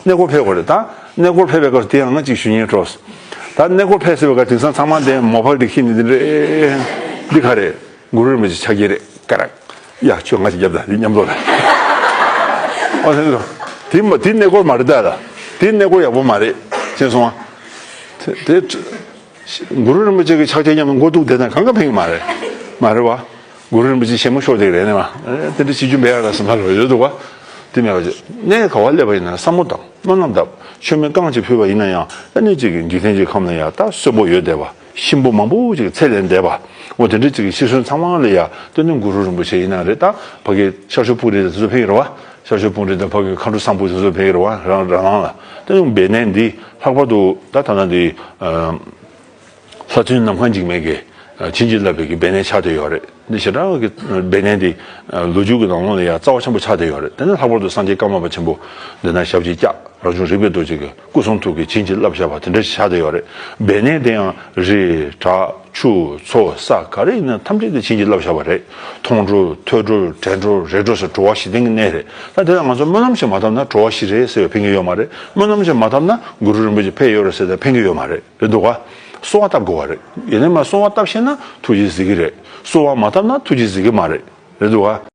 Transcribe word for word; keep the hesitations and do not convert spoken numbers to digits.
གནས་སྐོར་ཕེབས་དགོས་རེད། ད་གནས་སྐོར་ཕེབས་པའི་སྐབས་དེ་ཡང་ང་གཅིག་ཞུ་སྙིང་བྲོ། ད་གནས་སྐོར་ཕེབས་ཟེར་བའི་སྐབས་དེང་སང་ཚང་མ་དེ་མོ་ཕག་འདི་ཁྱེར་ནས་འདི་འདྲ་འདི་ག་རེད། གུ་རུ་རིན་པོ་ཆེ་ཕྱག་རྒྱ་རེད། ཀ་རག་ཡ་ཁྱོད་ང་ཅིག་རྒྱབ་ད་འདི་མཉམ་དུ་རེད། ཨ་དེ་ཚོ་དེ་མ་དེ་གནས་སྐོར་མ་རེད། ད་ད་དེ་གནས་སྐོར་ཡག་པོ་མ་རེད། ཤེས་སོང་ཨ། དེ་དེ་གུ་རུ་རིན་པོ་ཆེ་གི་ཕྱག་རྒྱ་མཉམ་དུ་མགོ་གཏུགས་བསྡད་ན་གང་ག་ཕན་གི་མ་རེད། མ་རེད་བ། གུ་རུ་རིན་པོ་ཆེ་ཞལ་མོ་ཤོར་བསྡད་ཀྱི་རེད་ནས་མ། དེ་འདྲ་བྱེད་རྒྱུ་མེད་ཡ་ལ་བསམ་པ་ལོ་ཡོད་འདུག་བ། དེ་མེད་པ་བྱེད། གནས་ག་བ་སླེབས་པ་ཡིན་ན་བསམ་བློ་བཏང་། སྨོན་ལམ་བཏབ། མཆོད་མེ་རྐང་གཅིག་ཕུལ་བ་ཡིན་ན་ཡང་ཨ་ནི་གཅིག་གི་འཇིག་རྟེན་གྱི་ཁམས་ལ་ཡང་ད་གསོན་པོ་ཡོད་བསྡད་པ། གཤིན་པོ་མང་པོ་ཅིག་ཚེ་ལས་འདས་པ། འོ་དེ་འདྲ་ཅིག་གི་ཤི་གསོན་ཚང་མ་ལ་ཡ་སྟོན་ནི་གུ་རུ་རིན་པོ་ཆེ་ཡིན་ན་རེད། ད་ཕ་གི་ཤར་ཕྱོགས་སྤུངས་རི་དེ་ཚོ་ཕེབས་ཀྱི་རེད་བ། ཤར་ཕྱོགས་སྤུངས་རི་དང་ཕ་གི་མཁའ་འགྲོ་སམ་བྷོ་དེ་ཚོ་ཕེབས་ཀྱི་རེད་བ། རང་རང་རང་ལ་སྟོན་ནི་སྦས་གནས་འདི་ལྷག་པར་དུ་ད་ད་ལྟ་འདི་ལྷ་བཙུན་ནམ་མཁའ་འཇིགས་མེད་ཀྱིས་བྱིན་གྱིས་བརླབས་པའི་གི་སྦས་གནས་ཆགས་བསྡད་ཡོད་རེད། འདི་ཞེ་དྲག་གི་སྦས་གནས་འདི་ལོ་རྒྱུས་ཀྱི་ནང་ལོགས་ལ་ཡང་རྩ་བ་ཆེན་པོ་ཆགས་བསྡད་ཡོད་རེད། དེ་ནས་ལྷག་པར་དུ་སངས་རྒྱས་ཀརྨ་པ་ཆེན་པོ་འདི་ན་ཞབས་ཀྱིས་བཅགས། རང་བྱུང་རིག་པའི་རྡོ་རྗེ་གི་སྐུ་གསུང་ཐུགས་ཀྱིས་བྱིན་གྱིས་བརླབས་བཞག་པ་དེ་འདྲ་ཞིག་ཆགས་བསྡད་ཡོད་རེད། སྦས་གནས་དེ་ཡང་རི་བྲག་ཆུ་མཚོ་ས་ག་རེ་ཡིན་ན་ཐམས་ཅད་དེ་བྱིན་གྱིས་བརླབས་བཞག་པ་རེད། མཐོང་གྲོལ་ཐོས་གྲོལ་དྲན་གྲོལ་རེག་གྲོལ་སོགས་གྲོལ་བ་བཞི་ལྡན་གྱི་གནས་རེད། ད་དེ་ལ་ང་ཚོ་སྨོན་ལམ་ཞིག་མ་བཏབ་ན་གྲོལ་བ་བཞི་རེད་ཟེར་བའི་ཕན་གྱི་ཡོད་མ་རེད། སྨོན་ལམ་ཞིག་མ་བཏབ་ན་གུ་རུ་རིན་པོ་ཆེ་ཕེབས་ཡོད་རེད་ཟེར་ཏེ་ཕན་གྱི་ཡོད་མ་རེད། རེད་འདུག་ག། གསོལ་བ་བཏབ་དགོས་པ་རེད། ཡིན་ནའི་མ་གསོལ་བ་བཏབ་ཤེས་ན་ཐུགས་རྗེས་གཟིགས་ཀྱི་རེད། གསོལ་བ་མ་བཏབ་ན་ཐུགས་རྗེས་གཟིགས་ཀྱི་མ་རེད། རེད་འདུག་ག།